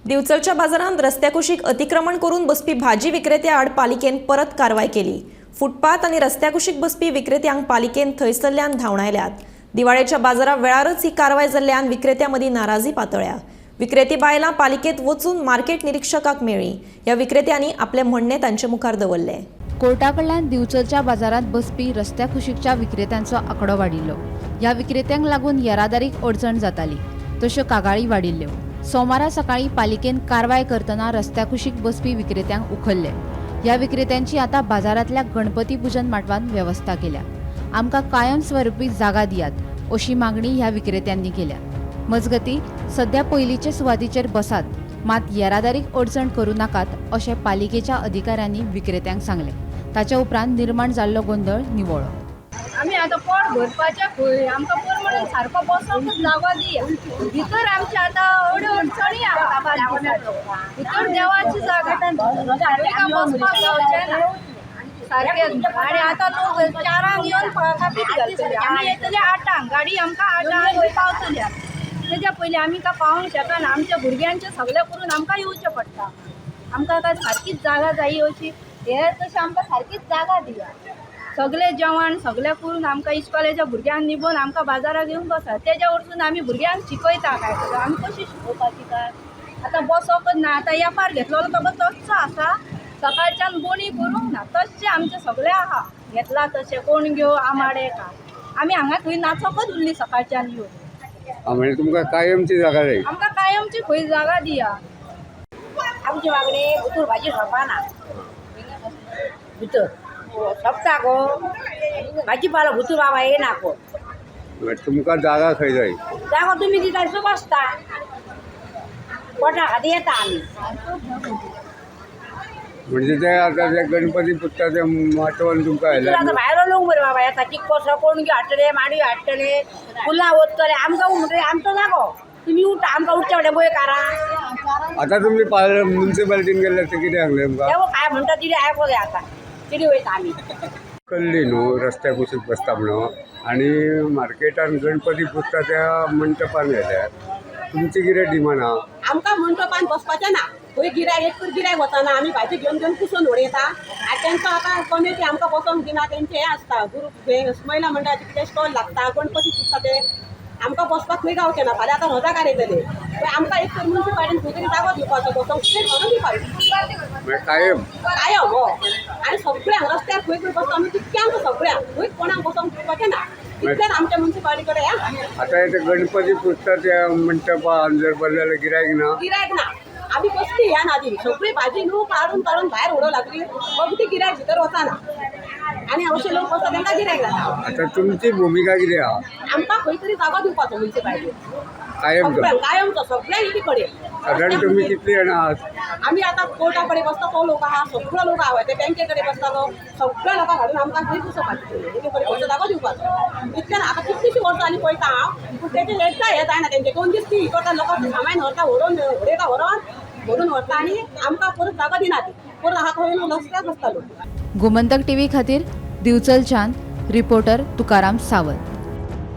दिवचलच्या बाजारांत रस्त्या कुशीक अतिक्रमण करून बसपी भाजी विक्रेत्या आड पालिकेन परत कारवाय केली. फुटपाथ आनी रस्त्या कुशीक बसपी विक्रेत्यांक पालिकेन थंयसरल्यान धांवडायल्यात. दिवाळेच्या बाजारा वेळारच ही कारवाय जाल्ल्यान विक्रेत्यां मदीं नाराजी पातळ्ळ्या. विक्रेती बायलां पालिकेत वचून मार्केट निरिक्षकाक मेळ्ळीं. ह्या विक्रेत्यांनी आपलें म्हणणें तांचे मुखार दवरलें. कोर्टा कडल्यान दिवचलच्या बाजारांत बसपी रस्त्या कुशीकच्या विक्रेत्यांचो आंकडो वाडिल्लो. ह्या विक्रेत्यांक लागून येरादारीक अडचण जाताली, तश्यो कागाळी वाडिल्ल्यो. सोमारा सकाळीं पालिकेन कारवाय करतना रस्त्या कुशीक बसपी विक्रेत्यांक उखल्ले. ह्या विक्रेत्यांची आतां बाजारांतल्या गणपती पुजन माटवांत वेवस्था केल्या. आमकां कायम स्वरुपी जागा दियात अशी मागणी ह्या विक्रेत्यांनी केल्या. मजगतीं, सध्या पयलींचे सुवातीचेर बसात, मात येरादारीक अडचण करूं नाकात अशें पालिकेच्या अधिकाऱ्यांनी विक्रेत्यांक सांगलें. ताच्या उपरांत निर्माण जाल्लो गोंदळ निवळ्ळो. आमी आतां पोट भरपाचें खंय? आमकां पुरो सारको बसोंकूच जागो दिया. भितर आमची आतां अडी अडचणी आहा. पांच दिसाच्यो भितर देवाची जागा, तांकां बसपाक गावचें ना सारकें. आनी आतां लोक 4 गांक येवन कापीत घालतले. आमी येतले 8 गांक गाडी, आमकां 8 गांक खंय पावतली. तेज्या पयलीं आमी काय पावोंक शकना. आमच्या भुरग्यांचें सगळें करून आमकां येवचें पडटा. आमकां काय सारकीच जागा जायी अशी हे, तशें आमकां सारकीच जागा दिया. सगळें जेवण सगळें करून आमकां इस्कॉलाच्या भुरग्यांक निभोवन आमकां बाजाराक येवन बसा. तेज्या वरसून आमी भुरग्यांक शिकयता काय सगळें. आमी कशी शिकोवपाची काय? आतां बसोकच ना. आतां वेपार घेतलेलो तो तसो आसा. सकाळच्यान बोणी करूंक ना, तशें आमचें सगळें आहा घेतलां तशें. कोण घेव आमाडे का आमी हांगा खंय नाचोकच उरली सकाळच्यान येवन. हा, म्हणजे तुमकां कायमची जागा जाय. आमकां कायमची खंय जागा दिया. आमची मागणी, भितर भाजी सोंपना. भितर सोंपता गो भाजीपालो भितर बाबा येना कोण. म्हणजे तुमकां जागा खंय जाय? जागो तुमी दिता थंय बसता. पोटा खातीर येता आमी. म्हणजे ते आता ते गणपती पुजता ते माटवान तुमकां भितर आतां येयला. भायलो लोक बरे बाबा येता. चिक्को कोण घेवन हाडटले, माडयो हाडटले, फुलां वतले. आमकां म्हणटले आमचो जागो, तुमी उठा. आमकां उठच्या फुडें गोंयकारां. आता तुमी म्युन्सिपालिटीन गेल्ले ते कितें सांगलें तुमकां? तेव्हा काय म्हणटा तिडी आयको जाय. आतां तिडी वयता आमी. कल्ली न्हू रस्त्या कुशीक बसता म्हणून आनी मार्केटान गणपती पुजता त्या मंटपान गेल्या, तुमची कितें डिमांड आहा? आमकां मंटपान बसपाचें ना. खंय गिरायक एक तर गिरायक वचना. आमी भाजी घेवन घेवन कुसून उडयता. आनी तेंचो आतां कमिटी आमकां बसोंक दिना. तेंचें हें आसता, ग्रुप हें महिला मंडळाचे कितें स्टॉल लागता, गणपती पुजता ते. आमकां बसपाक खंय गावचें ना. फाल्यां आतां रजाकार येतले. पळय, आमकां एक तर मुन्सिपालिटीन खंय तरी जागो दिवपाचो बसोंक, स्ट्रेट व्हरून दिवपाचो. म्हणजे कायम? कायम हो. आनी सगळ्यांक रस्त्यार खंय खंय बसता आमी तितक्यांक सगळ्यांक खंय कोणाक बसोंक दिवपाचें ना. तितलेंच आमच्या मुन्सिपालिटी कडेन हें. आता ते गणपती पुजता त्या मंटपान जर बसले जाल्यार गिरायक ना. गिरायक ना. आमी कसली ह्या नादी सगळी भाजी न्हू काडून काडून भायर उडोवं लागली. अगदी गिरायक भितर वचना आनी अशे लोक वता तांकां गिरायक जाता. आता तुमची भुमिका कितें आहा? आमकां खंय तरी जागो दिवपाचो मुन्सिपालिटी. कायमचो? सगळ्यांक कायमचो, सगळ्यांक एकी कडेन. सादारण तुमी कितली जाणां आहात? आमी आतां कोर्टा कडेन बसता तो लोक आहा, सगळो लोक आहा. ते बँके कडेन बसता तो सगळ्या लोकांक हाडून आमकां खंय बसोवपाचें, एके कडेन खंयचो जागो दिवपाचो. इतल्यान आतां कितलींशीं वर्सां आनी पळयता हांव, पूण तेजें एकदां हें जायना. तेंचे 2 दीस ती करता, लोकांक सामान व्हरता, व्हरोन उडयता, व्हरोन भरून व्हरता आनी आमकां परत जागो दिना. ती परत आहा खंय रस्त्यार बसता लोक. गोमंतक टीव्ही खातीर दिवचलच्यान रिपोर्टर तुकाराम सावंत.